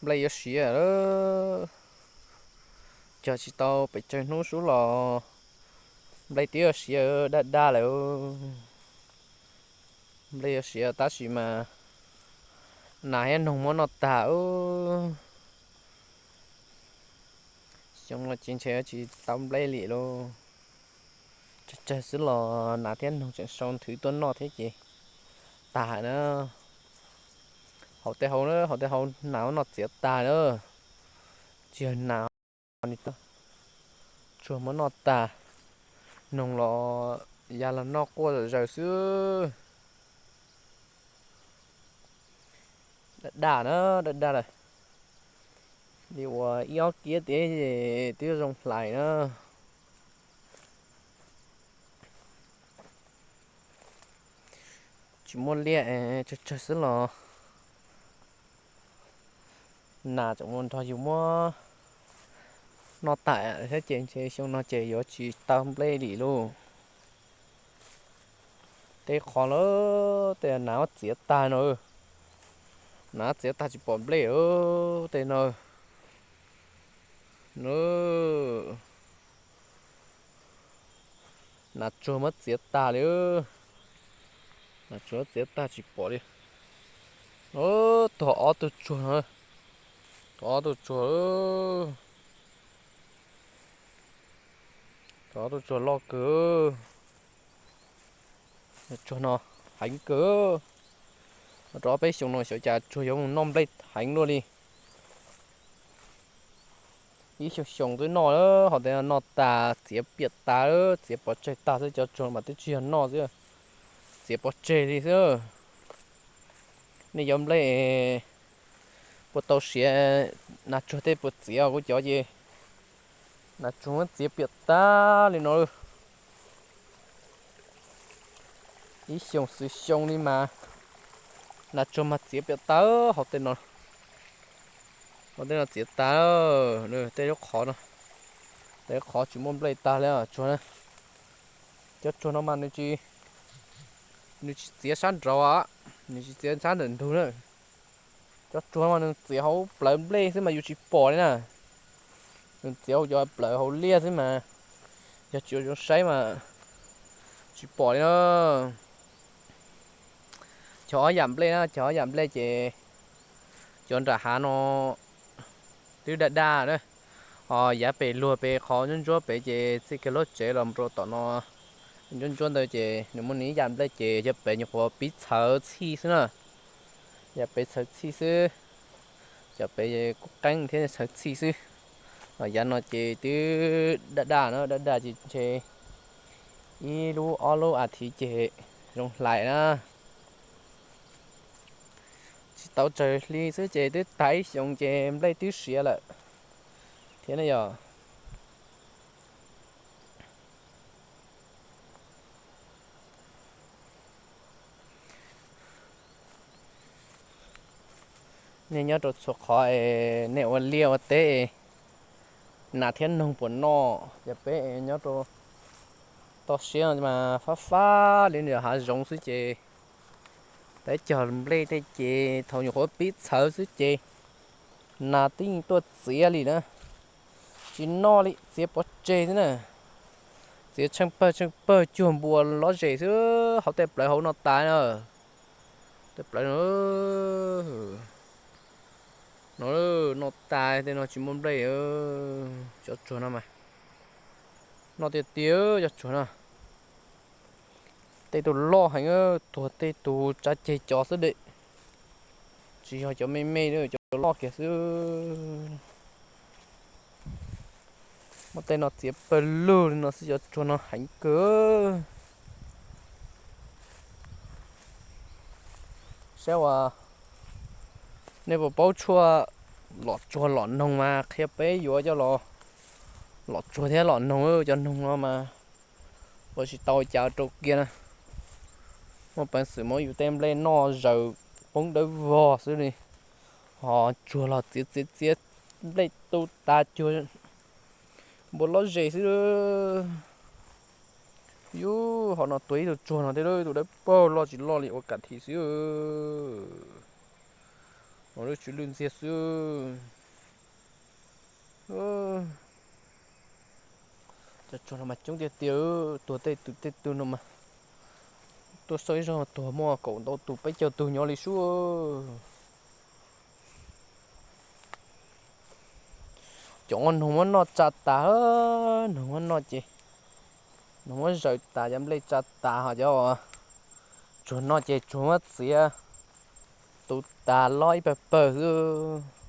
Nplej yuav siav lawm. Cog tsis tau pes tsawg hnub sub los nplej twb yuav siav daj daj lawm. Nplej yuav siav tab sis mas nas thiab noog muab noj tag. Xyoo no ces ntshe tsis tau nplej li lauj. Tsawg tsawg xwb los nas thiab noog tseem sau nthwv tuaj noj thiab ces tag na. Haus tej hau, haus tej hau nas muab noj txiav tag na. Tsis yog nas, tsuag muab noj tag. Noog los ya los noj quaj zom zaws xwb. Daj daj na, daj daj lawm. Li uas ib ob kiab tiag twb zoo hlais na. Tsis muaj liaj, tsawg tsawg xwb los nas tseem ua nrog yus muab noj tag thiab ces ntshe xyoo no ces yuav tsis tau nplej li lauj. Tej qhov lawm tej nas muab txiav tag no. Nas muab txiav tag tsis pom nplej tej no. Nas tsuag muab txiav tag li. Nas tsuag muab txiav tag tsis pom li. Tog ob tug tsuag no, tog ob tug tsuag, tog ob tug tsuag loj kawg. Tsuag no heev kawg. Rau peb xyoo no xyov cas tsuag yuav mus noj nplej heev luaj li. Ib xyoo xyoo twb noj, hos tej no noj tas txiav piam tas, txiav pov tseg tag xwb, cov tsuag mas twb tsis yog noj xwb, txiav pov tseg li xwb. Nej cov nplej puas tau siav nas tsuag tej puas txiav? Kuv cov ces nas tsuag muab txiav piam tag li no. Ib xyoo xwm xyoo li mas nas tsuag mas txiav piam tag hauv tej no. Hauv tej no txiav tag, tej lub qhov no, tej lub qhov tsis muaj nplej tag li tsuag na. Cov tsuag no mas nws tsis txiav sab nraud, nws tsis txiav sab ntawm ntug na. Cov tsuag mas nws txiav hauv plawv nplej xwb mas yus tsis pom li na. Nws txiav hauv cov plawv hauv liaj xwb mas yog tsis ua zoo saib mas tsis pom li na. Cov ob yam nplej na, cov ob yam nplej ces cov nram hav no twb daj daj na. Ho yav pem luag pem qhov ntsuab ntsuab pem ces txij kiag lub tsev los rau tom no ntsuab ntsuab ntawd ces nws muaj nws ib yam nplej ces yog pem nyuam qhuav pib txhawv txhij xwb na. Yam pem txhawv txhij xwb, cov pem kuj qeeb thiab txhawv txhij xwb. Yav no ces twb daj daj na, daj daj ces ntshe ib lub ob lub as thiv ces zoo hlais na. Tsis tau tsawg hli xwb ces twb tag ib xyoos ces nplej twb siav lawm thiab ne yog. Nej nyob rau txhua qhov es nej ua liaj ua teb, nas thiab noog puas noj? Yog peb nyob rau toj siab no mas fab fab li nws hav zoov xwb ces peb cog nplej tej ces thaum nyuam qhuav pib txhawv xwb ces nas twb yeej tuaj txiav li na. Tsis noj li, txiav pov tseg xwb na. Txiav tsheej pawg tsheej pawg cuag npua lob zes xwb, hauv tej plawv hauv no tas na. Tej plawv no, no, noj tas tej no tsis muaj nplej. Cov tsuag no mas noj tiag tiag cov tsuag no. Tej tus loj heev, tuag tej tus tsav ceg cov xwb de. Tsis yog cov me me, cov loj kiag xwb. Muab tej no txiav pawg lug li no xwb, cov tsuag no heev kawg. Saib uas nej puas paub tshuaj lom tsuag lom noog mas qhia peb yuav coj los lom tsuag thiab lom noog. Cov noog no mas ua tsis tau cas rau kiag na. Muaj peev xwm muab yus tej nplej noj zaws poob dawb vog xwb li. Ho tsuag los txiav txiav txiav nplej tu tas cuag npua lob zes xwb. Yus, ho no tuag ib tug tsuag no thiab, ib tug dawb paug loj tsis loj li ua kam thi xwb. Lub tsw lwj ntxiag xwb. Cov tsuag no mas coob tiag tiag, tuag tej tus tej tug no mas tuaj soj ib zaug tuag muaj kaum ntau tus peb caug tug nyob li sub. Cov noog muab noj tsa tas, noog muab noj ces, noog muab zaws tas, cov nplej tsa tas, ho cov tsuag noj ces tsuag muab txiav tu tas loj ib pawg pawg xwb.